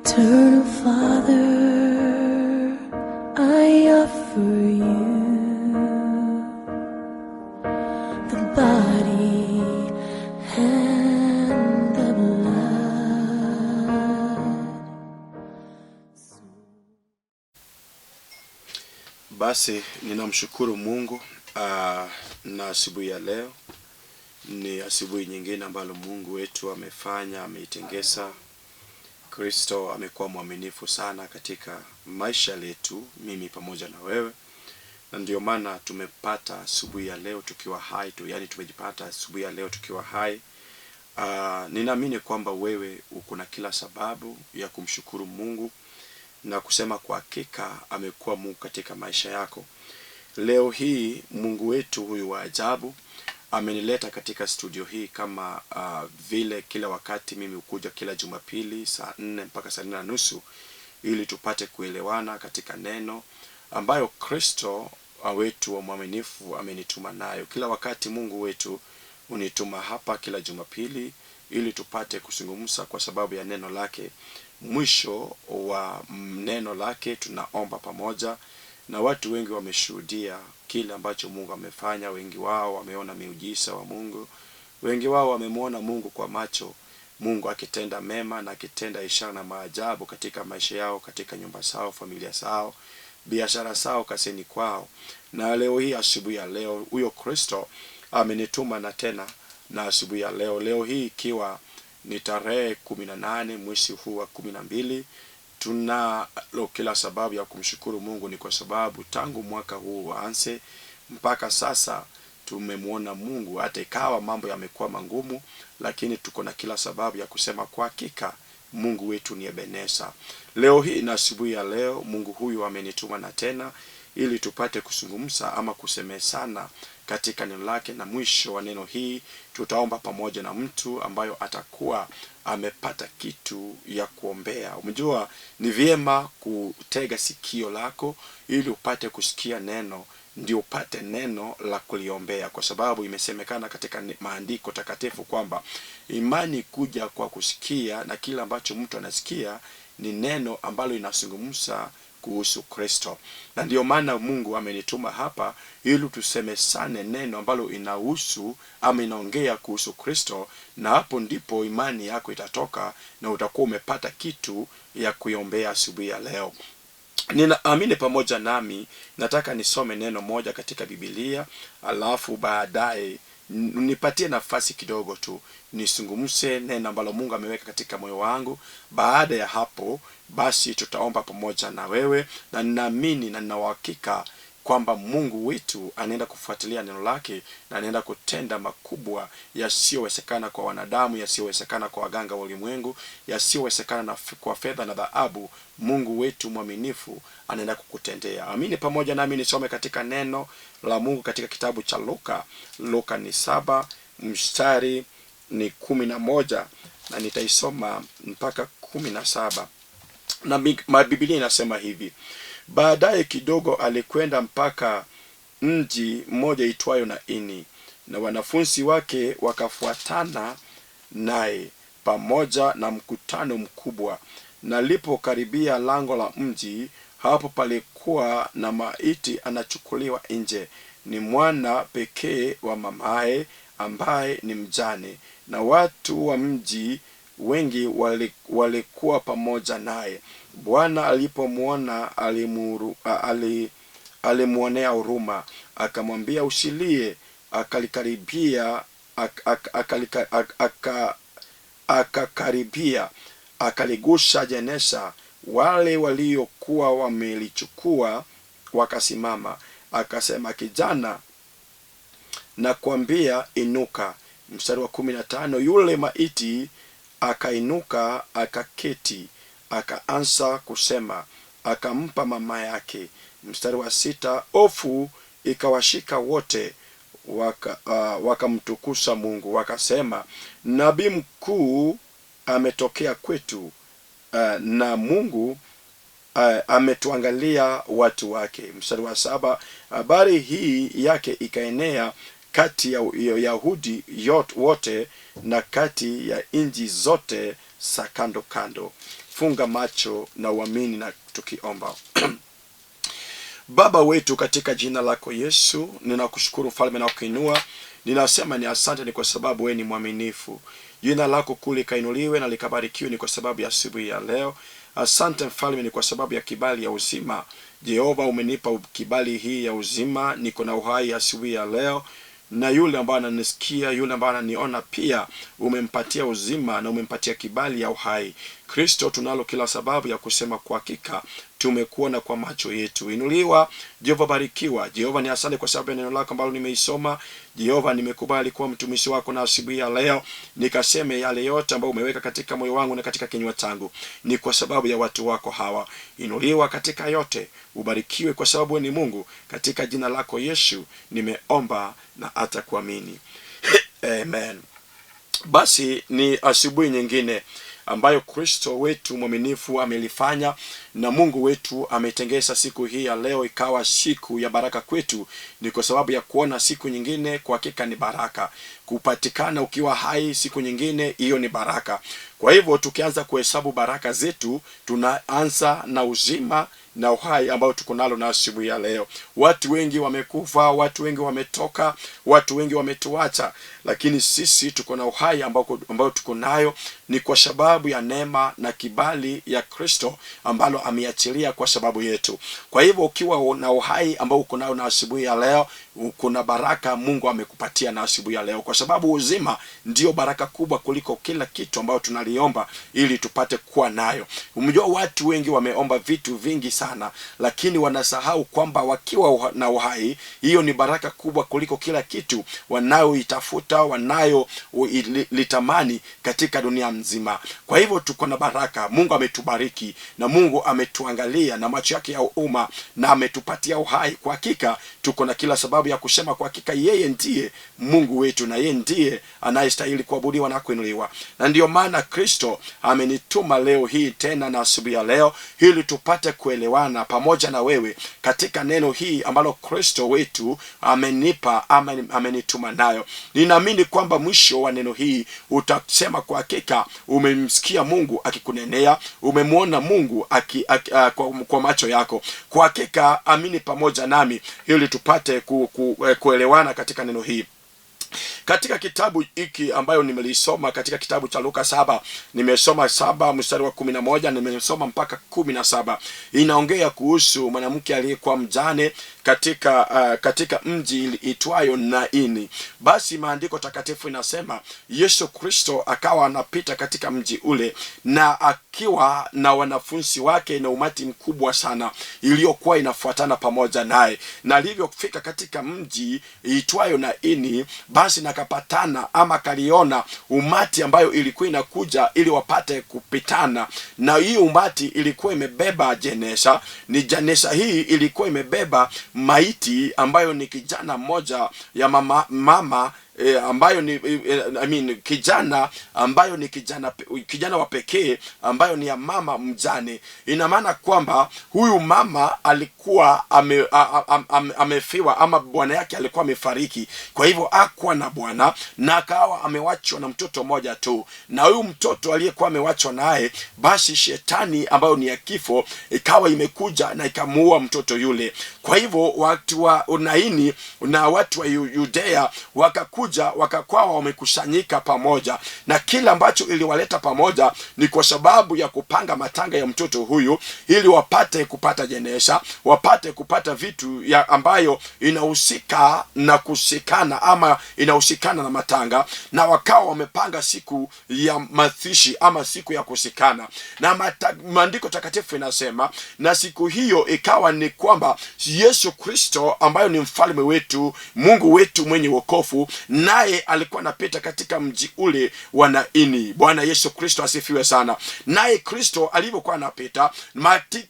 Eternal Father, I offer you the body and the blood. Basi ninamshukuru Mungu na asubuhi ya leo ni asubuhi nyingine ambalo Mungu wetu amefanya, ameitengesa. Kristo amekuwa mwaminifu sana katika maisha letu, mimi pamoja na wewe, na ndio maana tumepata asubuhi ya leo tukiwa hai tu, yani tumejipata asubuhi ya leo tukiwa hai. Ninaamini kwamba wewe uko na kila sababu ya kumshukuru Mungu na kusema kwa hakika amekuwa Mungu katika maisha yako. Leo hii Mungu wetu huyu wa ajabu amenileta katika studio hii kama vile kila wakati mimi hukuja kila Jumapili saa 4 mpaka saa 4:30 ili tupate kuelewana katika neno ambayo Kristo wetu wa mwaminifu amenituma nayo. Kila wakati Mungu wetu unituma hapa kila Jumapili ili tupate kuzungumza kwa sababu ya neno lake. Mwisho wa neno lake tunaomba pamoja, na watu wengi wameshuhudia kile ambacho Mungu amefanya. Wengi wao wameona miujiza wa Mungu, wengi wao wamemwona Mungu kwa macho, Mungu akitenda mema na akitenda ishara na maajabu katika maisha yao, katika nyumba zao, familia zao, biashara zao, kazini kwao. Na leo hii, asubuhi ya leo, huyo Kristo amenituma na tena na asubuhi ya leo, leo hii ikiwa ni tarehe 18 mwezi huu wa 12, tunalo kila sababu ya kumshukuru Mungu. Ni kwa sababu tangu mwaka huu uanze mpaka sasa tumemwona Mungu, hata ikawa mambo yamekuwa magumu, lakini tuko na kila sababu ya kusema kwa hakika Mungu wetu ni Ebeneza. Leo hii na asubuhi ya leo, Mungu huyu amenituma na tena ili tupate kuzungumza ama kusemesana katika neno lake, na mwisho wa neno hii tutaomba pamoja na mtu ambayo atakuwa amepata kitu ya kuombea. Umejua ni vyema kutega sikio lako ili upate kusikia neno, ndio upate neno la kuliombea, kwa sababu imesemekana katika maandiko takatifu kwamba imani kuja kwa kusikia, na kila ambacho mtu anasikia ni neno ambalo inazungumza kuhusu Kristo. Na ndiyo maana Mungu amenituma hapa ili tusemesane neno ambalo inahusu ama inaongea kuhusu Kristo, na hapo ndipo imani yako itatoka na utakuwa umepata kitu ya kuiombea asubuhi ya leo. Ninaamini pamoja nami, nataka nisome neno moja katika Biblia, alafu baadaye nipatie nafasi kidogo tu nisungumse neno ambalo Mungu ameweka katika moyo wangu. Baada ya hapo basi tutaomba pamoja na wewe, na ninaamini na nina uhakika kwamba Mungu wetu anaenda kufuatilia neno lake na anaenda kutenda makubwa yasiyowezekana kwa wanadamu, yasiyowezekana kwa waganga wa ulimwengu, yasiyowezekana na kwa fedha na dhahabu. Mungu wetu mwaminifu anaenda kukutendea. Amini pamoja nami nisome katika neno la Mungu katika kitabu cha Luka. Luka ni 7 mstari ni 11 na nitaisoma mpaka 17. Na Biblia inasema hivi: baadaye kidogo alikwenda mpaka mji mmoja itwayo Naini, na wanafunzi wake wakafuatana naye pamoja na mkutano mkubwa. Na alipokaribia lango la mji, hapo palikuwa na maiti anachukuliwa nje, ni mwana pekee wa mamaye ambaye ni mjane, na watu wa mji wengi walikuwa pamoja naye. Bwana alipomwona alimuonea huruma, akamwambia, usilie. Akalikaribia, akakaribia, akaligusa jeneza. Wale waliokuwa wamelichukua wakasimama. Akasema, kijana, nakwambia inuka. Mstari wa 15, yule maiti akainuka, akaketi, akaanza kusema, akampa mama yake. Mstari wa 6, hofu ikawashika wote, wakamtukuza Mungu, wakasema, nabii mkuu ametokea kwetu, na Mungu ametuangalia watu wake. Mstari wa 7, habari hii yake ikaenea kati ya Yahudi wote na kati ya nchi zote za kando kando. Funga macho na uamini na tukiomba. Baba wetu, katika jina lako Yesu, ninakushukuru mfalme na kuinua. Ninasema ni asante, ni kwa sababu wewe ni mwaminifu. Jina lako kuu likainuliwe na likabarikiwe, ni kwa sababu ya asubuhi ya leo. Asante mfalme, ni kwa sababu ya kibali ya uzima. Jehova, umenipa kibali hii ya uzima, niko na uhai asubuhi ya leo na yule ambaye ananisikia, yule ambaye ananiona pia umempatia uzima na umempatia kibali ya uhai. Kristo, tunalo kila sababu ya kusema kwa hakika tumekuona kwa macho yetu. Inuliwa Jehova, barikiwa Jehova. Ni asante kwa sababu ya neno lako ambalo nimeisoma. Jehova, nimekubali kuwa mtumishi wako na asubuhi ya leo nikaseme yale yote ambayo umeweka katika moyo wangu na katika kinywa changu, ni kwa sababu ya watu wako hawa. Inuliwa katika yote, ubarikiwe kwa sababu ni Mungu. Katika jina lako Yesu nimeomba na hata kuamini, amen. Basi ni asubuhi nyingine ambayo Kristo wetu mwaminifu amelifanya na Mungu wetu ametengeza siku hii ya leo ikawa siku ya baraka kwetu. Ni kwa sababu ya kuona siku nyingine, kwa hakika ni baraka. Kupatikana ukiwa hai siku nyingine, hiyo ni baraka. Kwa hivyo tukianza kuhesabu baraka zetu, tunaanza na uzima na uhai ambao tuko nalo na asubuhi ya leo. Watu wengi wamekufa, watu wengi wametoka, watu wengi wametuacha, lakini sisi tuko na uhai ambao tuko nayo ni kwa sababu ya neema na kibali ya Kristo ambalo ameachilia kwa sababu yetu. Kwa hivyo ukiwa na uhai ambao uko nayo na asubuhi ya leo, kuna baraka Mungu amekupatia na asubuhi ya leo, kwa sababu uzima ndio baraka kubwa kuliko kila kitu ambayo tunaliomba ili tupate kuwa nayo. Umejua watu wengi wameomba vitu vingi sana, lakini wanasahau kwamba wakiwa na uhai, hiyo ni baraka kubwa kuliko kila kitu wanayoitafuta, wanayolitamani katika dunia mzima. Kwa hivyo tuko na baraka. Mungu ametubariki na Mungu ametuangalia na macho yake ya umma na ametupatia uhai. Kwa hakika tuko na kila sababu ya kusema kwa hakika yeye ndiye Mungu wetu na yeye ndiye anayestahili kuabudiwa na kuinuliwa. Na ndiyo maana Kristo amenituma leo hii tena na asubuhi ya leo ili tupate kuelewana pamoja na wewe katika neno hii ambalo Kristo wetu amenipa ama amenituma nayo. Ninaamini kwamba mwisho wa neno hii utasema kwa hakika umemsikia Mungu akikunenea, umemwona Mungu kwa macho yako. Kwa hakika amini pamoja nami ili tupate kuelewana katika neno hii. Katika kitabu hiki ambayo nimelisoma katika kitabu cha Luka 7, nimesoma 7 mstari wa 11, nimesoma mpaka 17. Inaongea kuhusu mwanamke aliyekuwa mjane katika mji itwayo Naini. Basi maandiko takatifu inasema Yesu Kristo akawa anapita katika mji ule na akiwa na wanafunzi wake na umati mkubwa sana iliyokuwa inafuatana pamoja naye. Na alivyofika katika mji itwayo Naini, basi nakapatana ama kaliona umati ambayo ilikuwa inakuja ili wapate kupitana. Na hii umati ilikuwa imebeba jeneza. Ni jeneza hii ilikuwa imebeba maiti ambayo ni kijana mmoja ya mama ambayo ni kijana ambayo ni kijana wa pekee ambayo ni ya mama mjane. Ina maana kwamba huyu mama alikuwa amefiwa ama bwana yake alikuwa amefariki. Kwa hivyo hakuwa na bwana na akawa amewachwa na mtoto mmoja tu. Na huyu mtoto aliyekuwa amewachwa naye, basi shetani ambayo ni ya kifo ikawa imekuja na ikamuua mtoto yule. Kwa hivyo watu wa Naini na watu wa Yudea wakakuja wakakuwa wamekusanyika pamoja, na kila ambacho iliwaleta pamoja ni kwa sababu ya kupanga matanga ya mtoto huyu ili wapate kupata jeneza, wapate kupata vitu ya ambayo inahusika na kusikana ama inahusikana na matanga. Na wakawa wamepanga siku ya mazishi ama siku ya kusikana. Na maandiko takatifu inasema na siku hiyo ikawa ni kwamba Yesu Kristo ambayo ni mfalme wetu, Mungu wetu mwenye wokovu, naye alikuwa anapita katika mji ule wa Naini. Bwana Yesu Kristo asifiwe sana. Naye Kristo alivyokuwa anapita,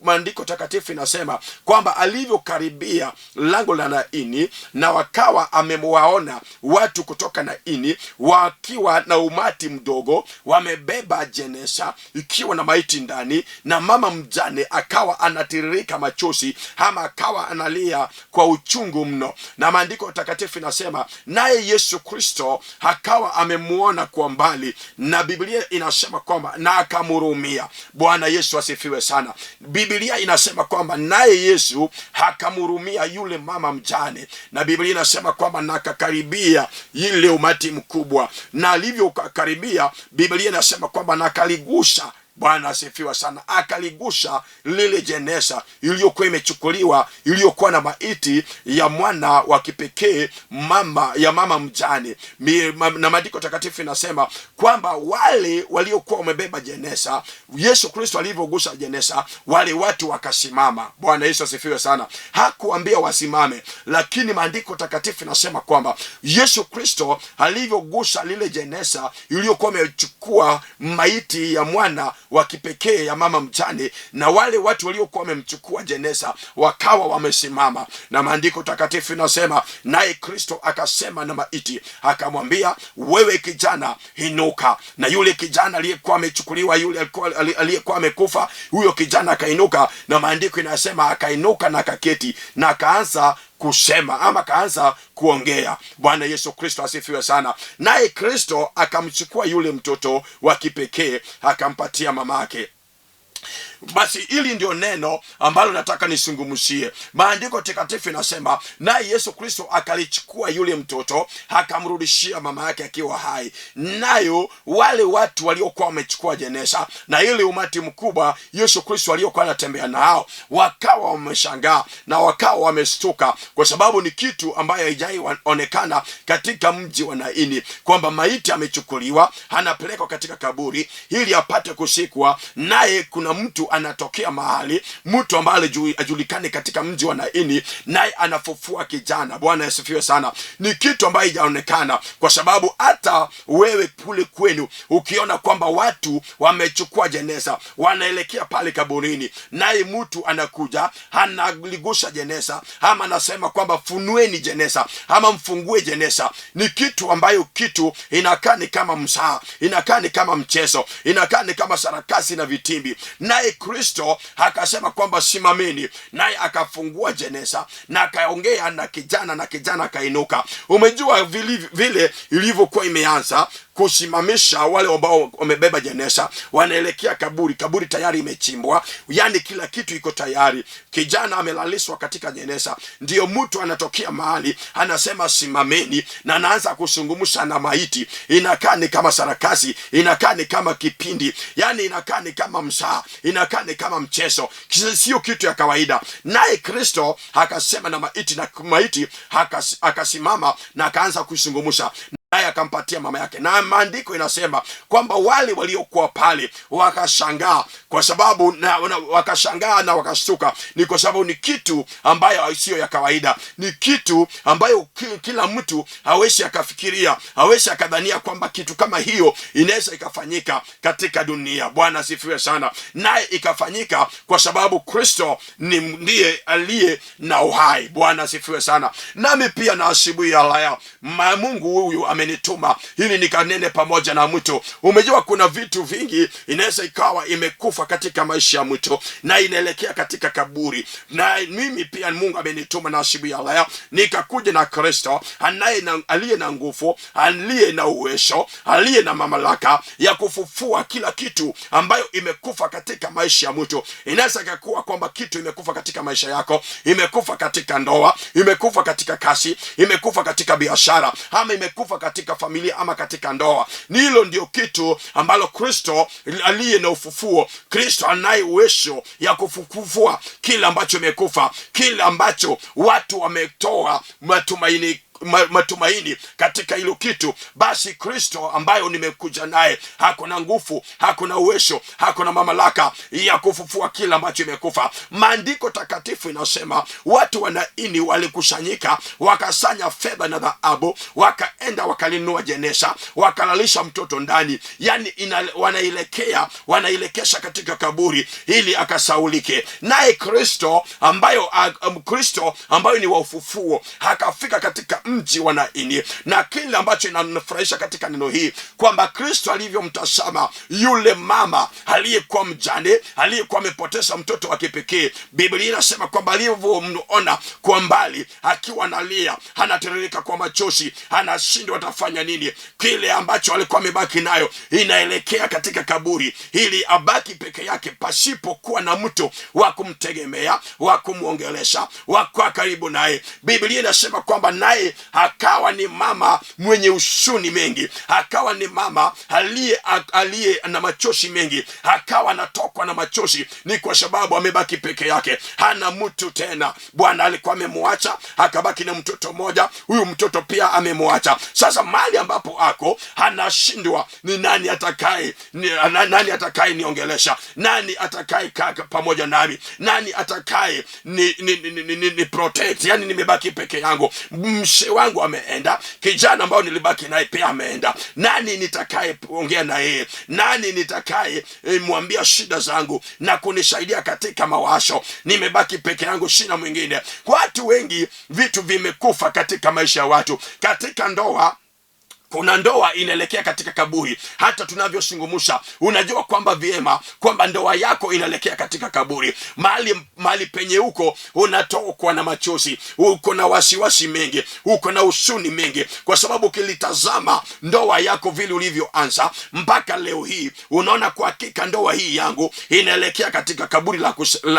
maandiko takatifu inasema kwamba alivyokaribia lango la Naini, na wakawa amemwaona watu kutoka Naini wakiwa na umati mdogo wamebeba jeneza ikiwa na maiti ndani, na mama mjane akawa anatiririka machozi ama akawa analia kwa uchungu mno. Na maandiko takatifu inasema naye Yesu Yesu Kristo akawa amemuona kwa mbali, na Biblia inasema kwamba na akamhurumia. Bwana Yesu asifiwe sana. Biblia inasema kwamba naye Yesu akamhurumia yule mama mjane, na Biblia inasema kwamba na akakaribia ile umati mkubwa, na alivyokaribia, Biblia inasema kwamba na akaligusa. Bwana asifiwe sana. Akaligusa lile jeneza iliyokuwa imechukuliwa, iliyokuwa na maiti ya mwana wa kipekee mama ya mama mjane. Na maandiko takatifu inasema kwamba wale waliokuwa wamebeba jeneza, Yesu Kristo alivyogusa jeneza, wale watu wakasimama. Bwana Yesu asifiwe sana. Hakuambia wasimame, lakini maandiko takatifu inasema kwamba Yesu Kristo alivyogusa lile jeneza iliyokuwa imechukua maiti ya mwana wa kipekee ya mama mjane, na wale watu waliokuwa wamemchukua jeneza wakawa wamesimama. Na maandiko takatifu inasema naye Kristo akasema na maiti akamwambia, wewe kijana, inuka. Na yule kijana aliyekuwa amechukuliwa, yule aliyekuwa amekufa, huyo kijana akainuka, na maandiko inasema akainuka na akaketi na akaanza kusema ama akaanza kuongea. Bwana Yesu Kristo asifiwe sana. Naye Kristo akamchukua yule mtoto wa kipekee akampatia mamake. Basi hili ndio neno ambalo nataka nisungumzie. Maandiko takatifu inasema naye Yesu Kristo akalichukua yule mtoto akamrudishia mama yake akiwa hai. Nayo wale watu waliokuwa wamechukua jeneza na ile umati mkubwa Yesu Kristo aliyokuwa anatembea nao wakawa wameshangaa na wakawa wamestuka, kwa sababu ni kitu ambayo haijaionekana katika mji wa Naini, kwamba maiti amechukuliwa anapelekwa katika kaburi ili apate kusikwa, naye kuna mtu anatokea mahali, mtu ambaye ajulikane katika mji wa Naini, naye anafufua kijana. Bwana asifiwe sana. Ni kitu ambayo haijaonekana, kwa sababu hata wewe kule kwenu ukiona kwamba watu wamechukua jeneza wanaelekea pale kaburini, naye mtu anakuja analigusa jeneza ama anasema kwamba funueni jeneza ama mfungue jeneza, ni kitu ambayo kitu inakaa ni kama msaa, inakaa ni kama mchezo, inakaa ni kama sarakasi na vitimbi. Naye Kristo akasema kwamba simameni, naye akafungua jeneza na akaongea na kijana, na kijana akainuka. Umejua vile ilivyokuwa imeanza kusimamisha wale ambao wamebeba jeneza, wanaelekea kaburi. Kaburi tayari imechimbwa, yani kila kitu iko tayari. Kijana amelalishwa katika jeneza, ndio mtu anatokea mahali anasema simameni, na anaanza kuzungumza na maiti. Inakaa ni kama sarakasi, inakaa ni kama kipindi, yani inakaa ni kama msaa, inakaa ni kama mchezo, sio kitu ya kawaida. Naye Kristo akasema na maiti, na maiti akasimama na akaanza kuzungumza, naye akampatia mama yake. Na maandiko inasema kwamba wale waliokuwa pale wakashangaa, kwa sababu na wakashangaa na wakashtuka, ni kwa sababu ni kitu ambayo sio ya kawaida, ni kitu ambayo kila mtu hawezi akafikiria, hawezi akadhania kwamba kitu kama hiyo inaweza ikafanyika katika dunia. Bwana asifiwe sana. Naye ikafanyika kwa sababu Kristo ni ndiye aliye na uhai. Bwana asifiwe sana. Nami pia na asubuhi ya leo Mungu huyu amenituma ili nikanene pamoja na mtu. Umejua kuna vitu vingi inaweza ikawa imekufa katika maisha ya mtu na inaelekea katika kaburi, na mimi pia Mungu amenituma na asubuhi ya leo nikakuja na Kristo aliye na nguvu, aliye na uwezo, aliye na mamlaka ya kufufua kila kitu ambayo imekufa katika maisha ya mtu. Inaweza ikakuwa kwamba kitu imekufa katika maisha yako, imekufa katika ndoa, imekufa katika kazi, imekufa katika biashara, ama imekufa katika familia ama katika ndoa. Hilo ndio kitu ambalo Kristo aliye na ufufuo, Kristo anaye uwezo ya kufufua kila ambacho imekufa, kila ambacho watu wametoa matumaini katika hilo kitu. Basi Kristo ambayo nimekuja naye hakuna nguvu, hakuna uwezo, hakuna mamlaka ya kufufua kila ambacho imekufa. Maandiko takatifu inasema watu wa Naini walikusanyika, wakasanya fedha na dhahabu, wakaenda wakalinunua jeneza, wakalalisha mtoto ndani. Yani wanaelekesha katika kaburi ili akasaulike. Naye Kristo ambayo ni wa ufufuo akafika katika mji wa Naini. Na kile ambacho inanifurahisha katika neno hii kwamba Kristo alivyomtazama yule mama aliyekuwa mjane, aliyekuwa amepoteza mtoto wa kipekee, Biblia inasema kwamba alivyomwona kwa mbali akiwa analia, anatiririka kwa machozi, anashindwa atafanya nini. Kile ambacho alikuwa amebaki nayo inaelekea katika kaburi, ili abaki peke yake pasipokuwa na mtu wa kumtegemea, wa kumwongelesha, wa kuwa karibu naye. Biblia inasema kwamba naye akawa ni mama mwenye huzuni mengi, akawa ni mama aliye na machozi mengi, akawa anatokwa na machozi, ni kwa sababu amebaki peke yake, hana mtu tena. Bwana alikuwa amemwacha, akabaki na mtoto mmoja, huyu mtoto pia amemwacha. Sasa mahali ambapo ako anashindwa, ni nani atakaye nani atakaye niongelesha, nani atakaye kaa pamoja nami, nani atakaye ni protect? Yani nimebaki peke yangu, mzee wangu ameenda, kijana ambao nilibaki naye pia ameenda, nani nitakaye ongea na yeye, nani nitakaye mwambia shida zangu na kunisaidia katika mawasho? Nimebaki peke yangu, sina mwingine. Watu wengi vitu vimekufa katika maisha ya watu, katika ndoa kuna ndoa inaelekea katika kaburi. Hata tunavyozungumza, unajua kwamba vyema kwamba ndoa yako inaelekea katika kaburi. Mahali penye huko unatokwa na machozi, uko na wasiwasi mengi, uko na huzuni mengi, kwa sababu ukilitazama ndoa yako vile ulivyoanza mpaka leo hii, unaona kwa hakika ndoa hii yangu inaelekea katika kaburi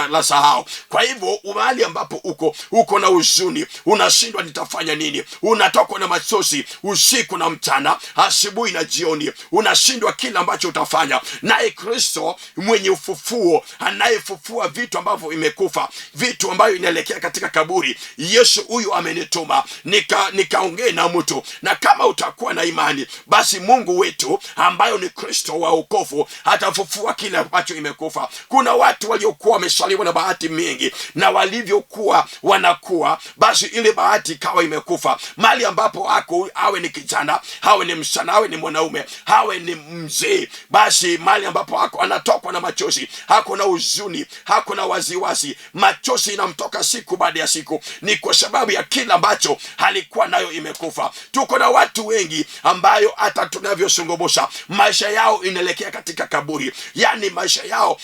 la sahau. Kwa hivyo mahali ambapo uko na huzuni, unashindwa nitafanya nini, unatokwa na machozi usiku na mchana, asubuhi na jioni, unashindwa kila ambacho utafanya. Naye Kristo mwenye ufufuo, anayefufua vitu ambavyo imekufa, vitu ambayo inaelekea katika kaburi, Yesu huyu amenituma nikaongee na mtu, na kama utakuwa na imani, basi Mungu wetu ambayo ni Kristo wa wokovu atafufua kile ambacho imekufa. Kuna watu waliokuwa wamesaliwa na bahati mingi, na walivyokuwa wanakuwa, basi ile bahati ikawa imekufa. Mahali ambapo ako, awe ni kijana, awe ni msichana, awe ni mwanaume, awe ni mzee, basi mahali ambapo ako anatokwa na machozi, hako na huzuni, hako na waziwazi, machozi inamtoka siku baada ya siku, ni kwa sababu ya kila ambacho alikuwa nayo imekufa. Tuko na watu wengi ambayo hata tunavyozungumza maisha yao inaelekea katika kaburi, yani maisha yao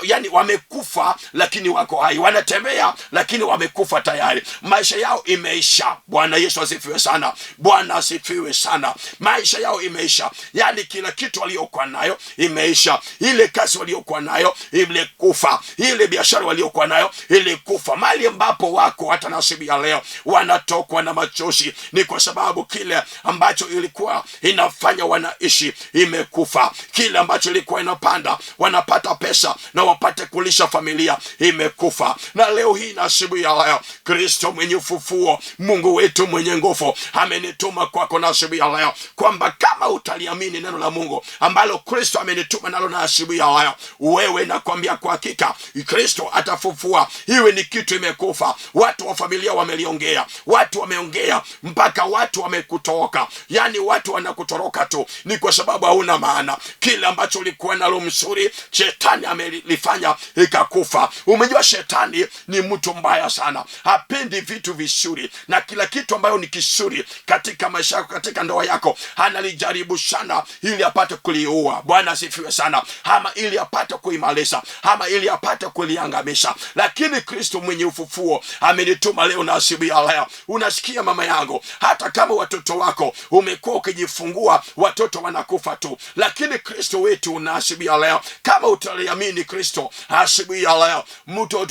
yani wamekufa lakini wako hai, wanatembea lakini wamekufa tayari, maisha yao imeisha. Bwana Yesu asifiwe sana, Bwana asifiwe sana. Maisha yao imeisha, yani kila kitu waliokuwa nayo imeisha, ile kazi waliokuwa nayo ilikufa, ile biashara waliokuwa nayo ilikufa. Mahali ambapo wako hata nasibu ya leo wanatokwa na machozi, ni kwa sababu kile ambacho ilikuwa inafanya wanaishi imekufa, kile ambacho ilikuwa inapanda wanapata pesa na wapate kulisha familia imekufa. Na leo hii nasibu ya leo, Kristo mwenye ufufuo, Mungu wetu mwenye nguvu amenituma kwako nasibu ya leo kwamba kama utaliamini neno la Mungu ambalo Kristo amenituma nalo na asubuhi ya leo, wewe nakwambia kwa hakika Kristo atafufua. Iwe ni kitu imekufa, watu wa familia wameliongea, watu wameongea mpaka watu wamekutoka, yani watu wanakutoroka tu, ni kwa sababu hauna maana. Kile ambacho ulikuwa nalo mzuri, shetani amelifanya ikakufa. Umejua shetani ni mtu mbaya sana, hapendi vitu vizuri, na kila kitu ambayo ni kizuri katika maisha yako, katika ndoa yako, analijaribu sana ili apate kuliua. Bwana asifiwe sana, ama ili apate kuimaliza, ama ili apate kuliangamisha. Lakini Kristo mwenye ufufuo amenituma leo na asubuhi ya leo. Unasikia mama yangu, hata kama watoto wako umekuwa ukijifungua watoto wanakufa tu, lakini Kristo wetu na asubuhi ya leo, kama utaliamini Kristo asubuhi ya leo,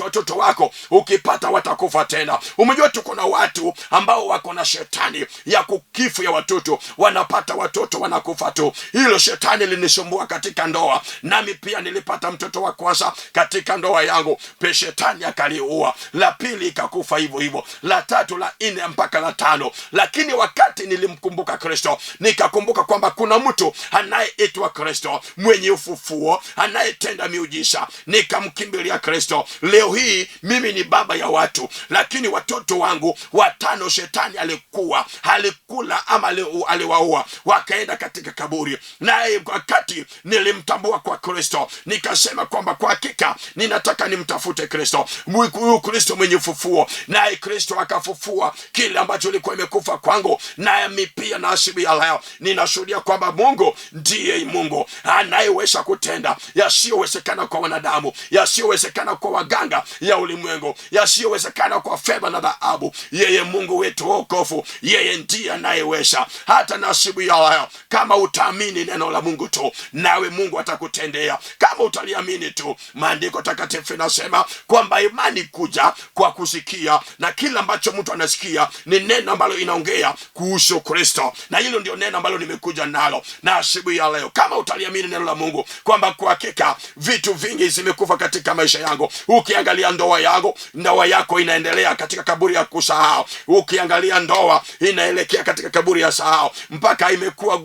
watoto wako ukipata watakufa tena. Umejua tuko na watu ambao wako na shetani ya kukifu ya watoto, wanapata watoto wanakufa tu. Hilo shetani linisumbua katika ndoa, nami pia nilipata mtoto wa kwanza katika ndoa yangu, pe shetani akaliua, la pili ikakufa hivyo hivyo, la tatu, la nne, mpaka la tano. Lakini wakati nilimkumbuka Kristo, nikakumbuka kwamba kuna mtu anayeitwa Kristo mwenye ufufuo, anayetenda miujiza, nikamkimbilia Kristo. Leo hii mimi ni baba ya watu, lakini watoto wangu watano shetani alikula ama Aliwaua, wakaenda katika kaburi. Naye wakati nilimtambua kwa Kristo, nikasema kwamba kwa hakika ninataka nimtafute Kristo, huyu Kristo mwenye ufufuo. Naye Kristo akafufua kile ambacho ilikuwa imekufa kwangu. Nami pia na asubuhi ya leo ninashuhudia kwamba Mungu ndiye Mungu anayeweza kutenda yasiyowezekana kwa wanadamu, yasiyowezekana kwa waganga ya ulimwengu, yasiyowezekana kwa fedha na dhahabu. Yeye Mungu wetu wokovu, yeye ndiye anayeweza. Hata na asubuhi ya leo, kama utaamini neno la Mungu tu, nawe Mungu atakutendea kama utaliamini tu. Maandiko takatifu inasema kwamba imani kuja kwa kusikia, na kila ambacho mtu anasikia ni neno ambalo inaongea kuhusu Kristo, na hilo ndio neno ambalo nimekuja nalo na asubuhi ya leo. Kama utaliamini neno la Mungu kwamba kwa hakika vitu vingi zimekufa katika maisha yangu. Ukiangalia ndoa yangu, ndoa yako inaendelea katika kaburi ya kusahau. Ukiangalia ndoa inaelekea katika kaburi ya sahau, mpaka imekuwa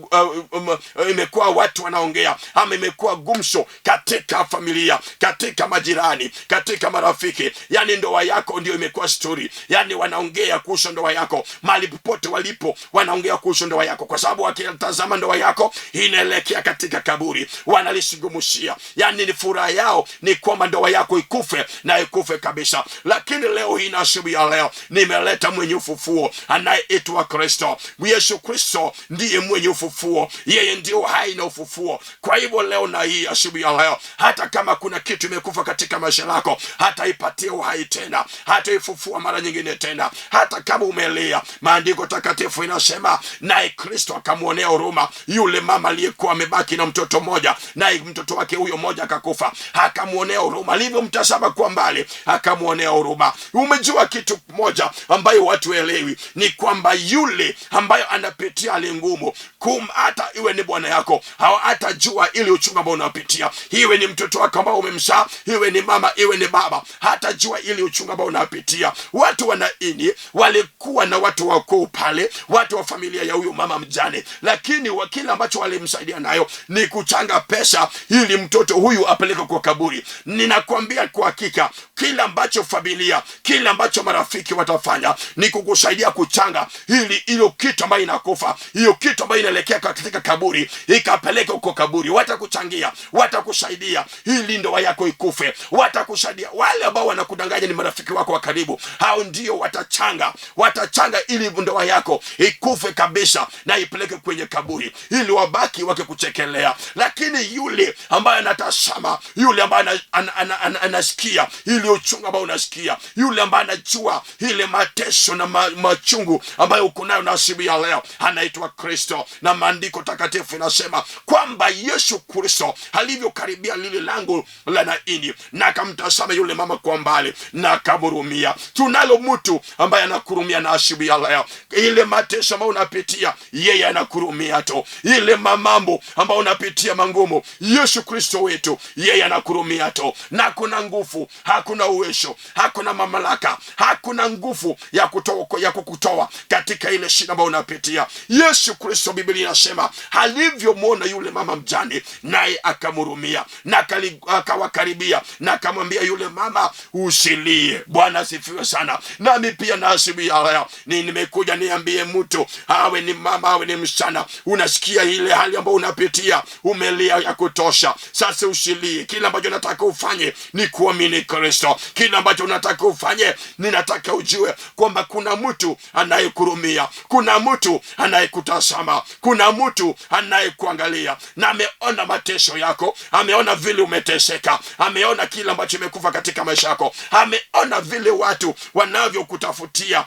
imekuwa watu wanaongea ama imekuwa gumzo katika familia, katika majirani, katika marafiki. Yani ndoa yako ndio imekuwa story, yani wanaongea kuhusu ndoa yako mahali popote walipo, wanaongea kuhusu ndoa yako, kwa sababu wakitazama ndoa yako inaelekea katika kaburi, wanalisungumusia. Yani ni furaha yao ni kwamba ndoa yako ikufe na ikufe kabisa. Lakini leo hii na asubuhi ya leo nimeleta mwenye ufufuo anayeitwa Kristo. Yesu Kristo ndiye mwenye ufufuo, yeye ndio hai na ufufuo. Kwa hivyo leo na hii asubuhi ya leo, hata kama kuna kitu imekufa katika maisha yako, hata ipatie uhai tena, hata ifufua mara nyingine tena, hata kama umelia. Maandiko takatifu inasema naye Kristo akamwonea huruma yule mama aliyekuwa amebaki na mtoto mmoja, naye mtoto wake huyo mmoja akakufa, akamwonea huruma. Alivyomtazama kwa mbali, akamwonea huruma. Umejua kitu moja ambayo watu elewi ni kwamba yule ambayo anapitia hali ngumu, hata iwe ni bwana yako, hatajua ili uchungu ambao unapitia, iwe ni mtoto wako ambao umemzaa, iwe ni mama, iwe ni baba, hatajua ili uchungu ambao unapitia. Watu wa Naini walikuwa na watu wakuu pale, watu wa familia ya huyu mama mjane, lakini kile ambacho walimsaidia nayo ni kuchanga pesa ili mtoto huyu apelekwe kwa kaburi. Ninakwambia kwa hakika, kile ambacho familia, kile ambacho marafiki watafanya ni kukusaidia kuchanga ili hiyo kitu ambayo inakufa, hiyo kitu ambayo inaelekea katika kaburi ikapeleke huko kaburi. Watakuchangia, watakusaidia ili ndoa yako ikufe, watakusaidia. Wale ambao wanakudanganya ni marafiki wako wa karibu, hao ndio watachanga, watachanga ili ndoa yako ikufe kabisa na ipeleke kwenye kaburi, ili wabaki wakikuchekelea. Lakini yule ambaye anatazama, yule ambaye anasikia ili uchungu ambao unasikia, yule ambaye anajua ile mateso na machungu ambayo uko nayo na asubuhi ya leo, anaitwa Kristo. Na maandiko takatifu inasema kwamba Yesu Kristo alivyokaribia lile lango la Naini na akamtazama yule mama kwa mbali na akamhurumia. Tunalo mtu ambaye anakurumia na asubuhi ya leo, ile mateso ambayo unapitia yeye anakurumia tu, ile mamambo ambayo unapitia mangumu, Yesu Kristo wetu yeye anakurumia tu, na kuna nguvu, hakuna uwezo, hakuna mamlaka, hakuna nguvu ya kutoa, ya kukutoa katika ile shida ambayo unapitia. Yesu Kristo, Biblia inasema alivyomwona yule mama mjane, naye akamhurumia na akawakaribia na akamwambia yule mama, usilie. Bwana asifiwe sana. Nami pia na asubuhi ya leo ni nimekuja niambie mtu, awe ni mama awe ni msichana, unasikia ile hali ambayo unapitia, umelia ya kutosha, sasa usilie. Kila ambacho nataka ufanye ni kuamini Kristo. Kila ambacho unataka ufanye, ninataka ujue kwamba kuna mtu anayekurumia, kuna mtu anayekutazama, kuna mtu anayekuangalia na ameona mateso yako, ameona vile umeteseka, ameona kila ambacho imekufa katika maisha yako, ameona vile watu wanavyokutafutia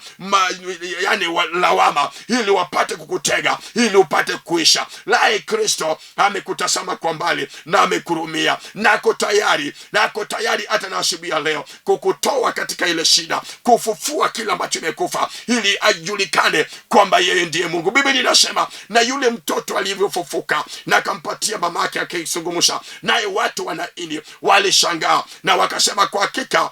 yani lawama ili wapate kukutega, ili upate kuisha. Lae Kristo amekutazama kwa mbali na amekurumia, nako tayari, nako tayari hata na asubuhi ya leo kukutoa katika ile shida, kufufua kila ambacho imekufa, ili ajulikane kwamba yeye ndiye Mungu. Biblia inasema na yule mtoto alivyofufuka na akampatia mamake akizungumza naye, watu wa Naini walishangaa na wakasema, kwa hakika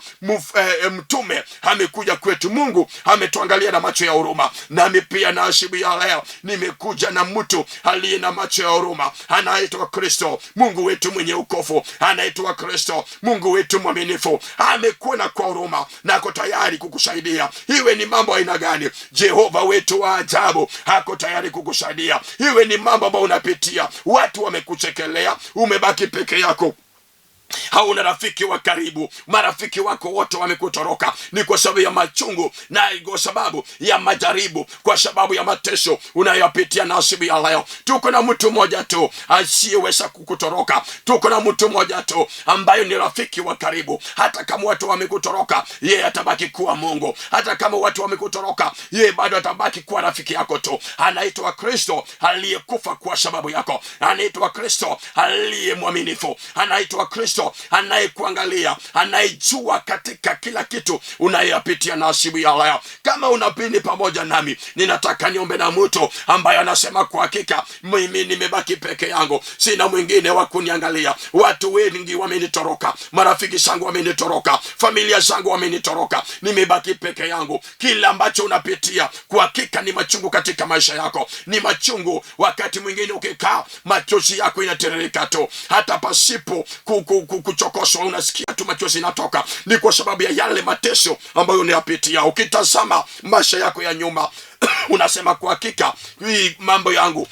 mtume amekuja kwetu, Mungu ametuangalia na macho ya huruma. Nami pia na asubuhi ya leo nimekuja na mtu aliye na macho ya huruma, anaitwa Kristo, Mungu wetu mwenye ukofu, anaitwa Kristo, Mungu wetu mwaminifu, Amekuona kwa huruma na ako tayari kukusaidia. Iwe ni mambo aina gani, Jehova wetu wa ajabu ako tayari kukusaidia. Iwe ni mambo ambayo unapitia, watu wamekuchekelea, umebaki peke yako, hauna rafiki wa karibu, marafiki wako wote wamekutoroka, ni kwa sababu ya machungu na kwa sababu ya majaribu, kwa sababu ya mateso unayopitia. Na asubuhi ya leo tuko na mtu mmoja tu asiyeweza kukutoroka. Tuko na mtu mmoja tu ambayo ni rafiki wa karibu. Hata kama watu wamekutoroka, yeye atabaki kuwa Mungu. Hata kama watu wamekutoroka, yeye bado atabaki kuwa rafiki yako tu. Anaitwa Kristo aliyekufa kwa sababu yako, anaitwa Kristo aliye mwaminifu, anaitwa Kristo anayekuangalia, anayejua katika kila kitu unayoyapitia. Na asubuhi ya leo, kama unapini pamoja nami, ninataka niombe na mtu ambaye anasema kwa hakika mimi nimebaki peke yangu, sina mwingine wa kuniangalia, watu wengi wamenitoroka, marafiki zangu wamenitoroka, familia zangu wamenitoroka, nimebaki peke yangu. Kila ambacho unapitia kwa hakika ni machungu katika maisha yako, ni machungu. Wakati mwingine ukikaa, machozi yako inatiririka tu, hata pasipo kuchokoshwa, unasikia tu machozi inatoka. Ni kwa sababu ya yale mateso ambayo unayapitia. Ukitazama maisha yako ya nyuma unasema kwa hakika hii mambo yangu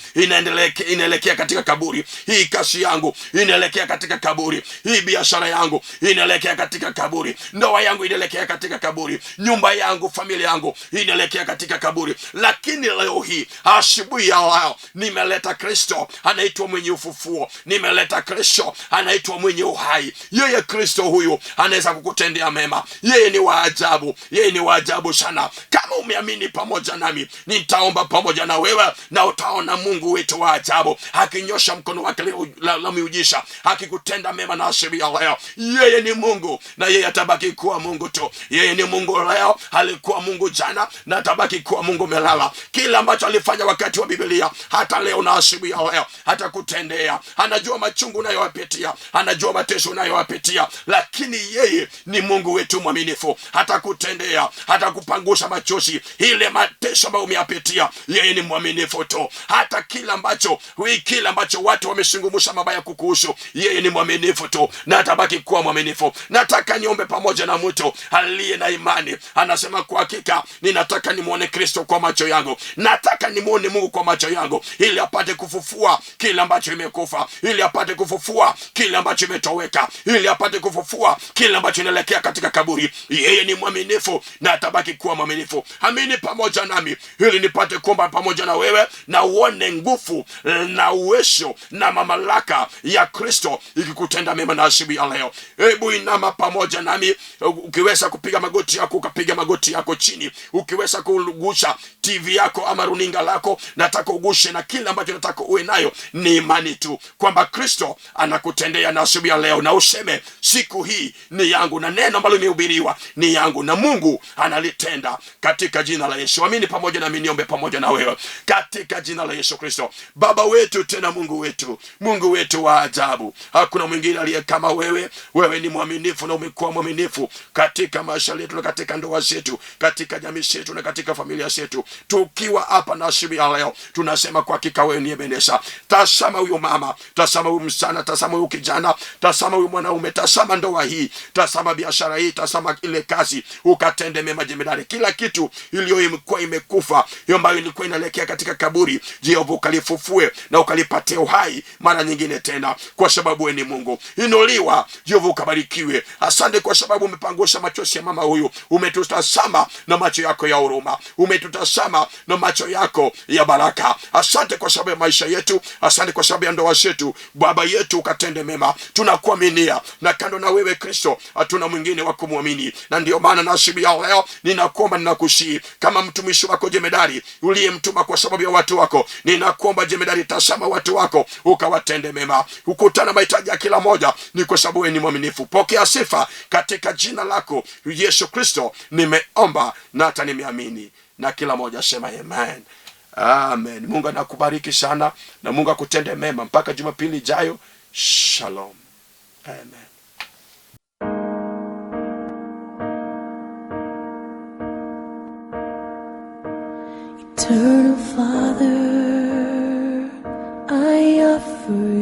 inaelekea katika kaburi, hii kazi yangu inaelekea katika kaburi, hii biashara yangu inaelekea katika kaburi, ndoa yangu inaelekea katika kaburi, nyumba yangu, familia yangu inaelekea katika kaburi. Lakini leo hii, asubuhi ya leo, nimeleta Kristo anaitwa mwenye ufufuo, nimeleta Kristo anaitwa mwenye uhai. Yeye Kristo huyu anaweza kukutendea mema. Yeye ni wa ajabu, yeye ni wa ajabu sana. Kama umeamini pamoja nami, nitaomba pamoja na wewe na utaona Mungu wetu wa ajabu akinyosha mkono wake la miujiza, akikutenda mema na asubuhi ya leo. Yeye ni Mungu na yeye atabaki kuwa Mungu tu. Yeye ni Mungu leo, alikuwa Mungu jana na atabaki kuwa Mungu melala. Kila ambacho alifanya wakati wa Biblia, hata leo na asubuhi ya leo atakutendea. Anajua machungu unayoyapitia, anajua mateso unayoyapitia, lakini yeye ni Mungu wetu mwaminifu, hatakutendea, hatakupangusha machozi ile mateso ambayo umeyapitia. Yeye ni mwaminifu tu. Hata kila ambacho watu wamesungumsha mabaya kukuhusu, yeye ni mwaminifu tu na atabaki kuwa mwaminifu. Nataka niombe pamoja na mtu aliye na imani, anasema kwa hakika ninataka nimuone Kristo kwa macho yangu, nataka nimuone Mungu kwa macho yangu, ili apate kufufua kila ambacho imekufa, ili apate kufufua kila ambacho imetoweka, ili apate kufufua kila ambacho inaelekea katika kaburi. Yeye ni mwaminifu na atabaki kuwa mwaminifu. Amini pamoja nami ili nipate kuomba pamoja na wewe na uone nguvu na uwezo na mamlaka ya Kristo ikikutenda mema na asubuhi ya leo. Hebu inama pamoja nami, ukiweza kupiga magoti yako ukapiga magoti yako chini, ukiweza kugusa TV yako ama runinga lako, nataka ugushe, na kila ambacho nataka uwe nayo ni imani tu kwamba Kristo anakutendea na asubuhi ya leo, na useme siku hii ni yangu, na neno ambalo limehubiriwa ni yangu, na Mungu analitenda katika jina la Yesu. Amini pamoja nami, niombe pamoja na wewe katika jina la Yesu Kristo. Baba wetu tena Mungu wetu, Mungu wetu wa ajabu, hakuna mwingine aliye kama wewe. Wewe ni mwaminifu na umekuwa mwaminifu katika maisha yetu na katika ndoa zetu, katika jamii zetu na katika familia zetu. Tukiwa hapa na asubuhi ya leo, tunasema kwa hakika wewe ni Ebeneza. Tazama huyu mama, tazama huyu msichana, tazama huyu kijana, tazama huyu mwanaume, tazama ndoa hii, tazama biashara hii, tazama ile kazi, ukatende mema jemedari. Kila kitu iliyokuwa imekufa, hiyo ambayo ilikuwa inaelekea katika kaburi, Jehova ukalifufue na ukalipatie uhai mara nyingine tena, kwa sababu wewe ni Mungu. Inuliwa Jehova, ukabarikiwe. Asante kwa sababu umepangusha machozi ya mama huyu, umetutazama na macho yako ya huruma, umetutazama na macho yako ya baraka. Asante kwa sababu ya maisha yetu, asante kwa sababu ya ndoa zetu. Baba yetu, ukatende mema, tunakuaminia, na kando na wewe Kristo hatuna mwingine wa kumwamini. Na ndio maana na asubuhi ya leo ninakuomba, ninakusihi kama mtumishi wako jemedari uliyemtuma kwa sababu ya watu wako, ninakuomba jemedari, tazama watu wako ukawatende mema, ukutana mahitaji ya kila moja, ni kwa sababu wewe ni mwaminifu. Pokea sifa katika jina lako Yesu Kristo, nimeomba na hata nimeamini, na kila moja sema amen. Amen. Mungu anakubariki sana na Mungu akutende mema mpaka Jumapili ijayo. Shalom. Amen. Eternal Father, I offer